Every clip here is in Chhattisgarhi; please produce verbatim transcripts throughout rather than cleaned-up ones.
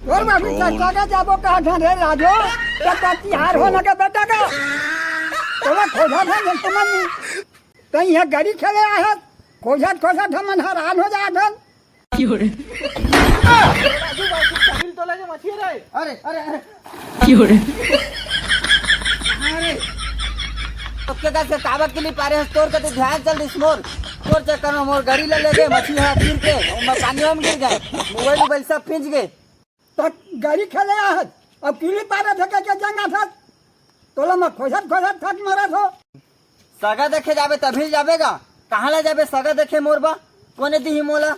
तोर बाबू चर्चा का जाबो कहा था रे राजो, तब तिहार होना के बेटा का। तोला खोजा था नहीं समझ नहीं। कहीं यहाँ गाड़ी खेले आए, खोजत खोजत हमन हैरान हो जात हन। क्यों रे? राजू बाबू, साहिल तो लगे मछली रे। अरे, अरे, अरे। क्यों रे? अरे। ओके का से काबत के लिए पारे हस, तोर कते ध्यान चल दिस मोर। तोर चक्कर में मोर गाड़ी ले लेगे, मछली हा गिर के, ओमा पानी में गिर गए। मोबाइल, मोबाइल सब भींज गए। त गाड़ी खेले आहत, अब किली पारे फेंके के जंगा था। तोला मैं खोजत खोजत थक मरत हो। सगा देखे जाबे तभी जाबे गा। कहाँ ले जाबे सगा देखे मोर बा? कोने दिही मोला?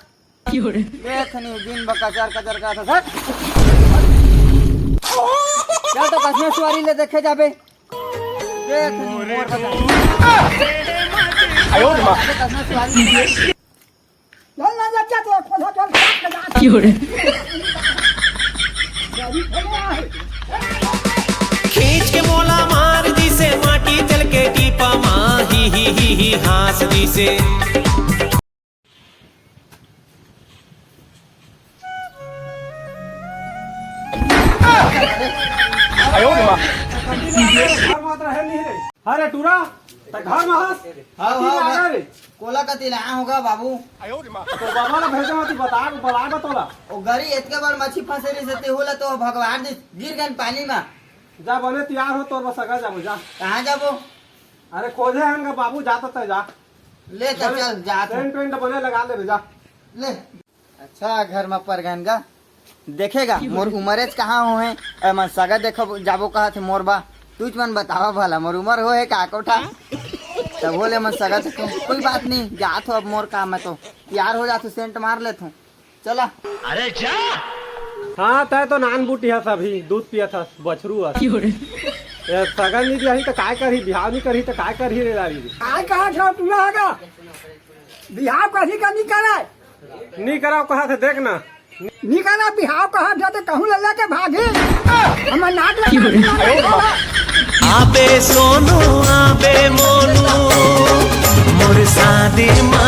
क्यों रे? देख नहीं, दिन बा कचर कचर का था सर। क्या तो कसना सुवारी ले देखे जाबे। देख नहीं, मोर बा। आयो रे माँ। कसना सुवारी ले। चल ना, जा, जा, जा, खोजा, चल, खोजा, खोजा। क्यों रे? गाड़ी खोले आहे। खींच के मोला मार दिसे, माटी तेल के टीपा मा, ही, ही, ही, ही, हाँस दिसे। अरे टूरा, त घर में हस? हाँ, कति हाँ, आ हाँ। रे? कोला कति ला होगा बाबू? तो बाबा ला भेजा मती बता, बला बतोला। ओ गरी एतके बार मछी फंसे रही से तेहू ला तो भगवान दे गिर गन पानी में। जा बने तैयार हो, तोर बस सगा जाबो, जा। कहाँ जाबो? अरे खोजे हन का बाबू, जा तो तय जा। ले तो बने चल, जा तो। टेंट वेंट बने लगा ले, जा। ले। अच्छा, घर में परगन गा। देखेगा, मोर उमरेच कहाँ हो है? ए, मन सगा देखो, जाबो कहा थे मोर बा। तुझ मन बतावा भला, मोर उमर हो है का कोठा? तब बोले मन सगा देखो, कोई बात नहीं, जात हो अब मोर काम में तो। तैयार हो जात हो, सेंट मार लेत हो। चला। अरे जा। हाँ, तय तो नान बूटी हस, अभी दूध पियत हस, बछरू हस। ये सगा नी दियाही त काय करही, बिहाव नी करही त काय करही रे लारी? काय कहा था तू ना आगा? बिहाव कभी का नहीं करे। नी कराव कहा था, देख ना। नी करा बिहाव कहा था तो कहूँ ले लेके भागी। हमर नाक लगा। आबे सोनू, आबे मोनू, मोर शादी मा,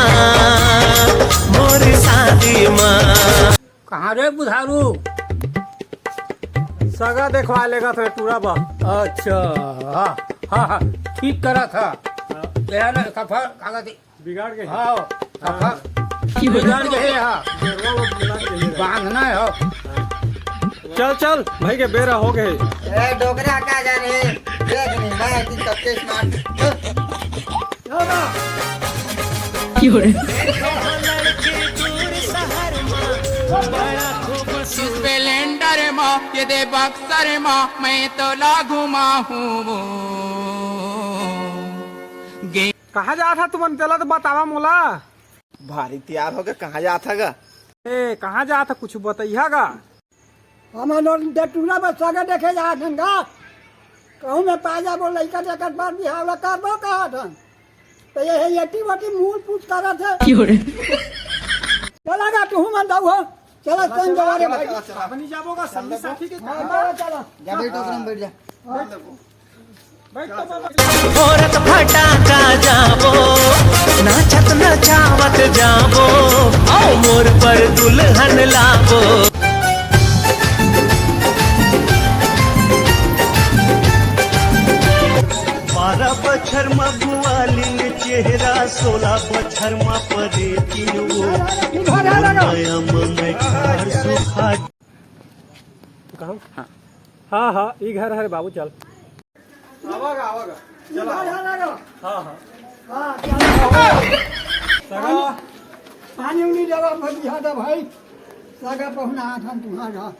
मोर शादी मा। कहाँ रे बुधारू? सगा देखवा लेगा तो टूरा बा। अच्छा, हाँ, हाँ, हाँ, ठीक करा था। हाँ। तेरा ना कफा कागज बिगाड़ गए। हाँ, कफा बिगाड़ गए, हाँ। बांधना है, हो। चल, चल, भाई के बेरा हो गए। ए, डोकरा का जाने, देख नहीं, मैं इतनी सबके स्मार्ट। स्प्लेंडर मा, ये दे बक्सर मा, मैं तो लागू मा हूँ वो। कहाँ जात हा तुमन, तेला तो बतावा मोला। भारी तैयार होके कहाँ जात हा गा? ए, कहाँ जात हा, कुछ बतैहा गा? हमन दे टूरा बस सगा देखे जात हन गा। कहूँ में पा जाबो लइका, तेकर बाद बिहाव ला करबो कहत हन। तो ये है, एटी वटी मूल पूछ करत है। चला गा, तू मन जाऊ हो। चला, संग जवारे भाई। अब नहीं जाबो गा, संगी साथी के हाँ, चला, चला। जा बेटा, ओकरा में बैठ जा। बैठ तो बाबा। औरत फटाका जाबो, नाचत नचावत जाबो, आओ मोर पर दुल्हन लाबो। बारह बछर म गुआलिन चेहरा, सोलह बछर म परेतिन वो। नया म मैं खार सुखा। हाँ, हाँ, ई घर हरे बाबू, चल। आवागा, आवागा। चला। हाँ, हाँ। हाँ, चला। सगा। पानी उनी देवा, भजिया दा भाई। सगा पहुना आथन तुम्हारा।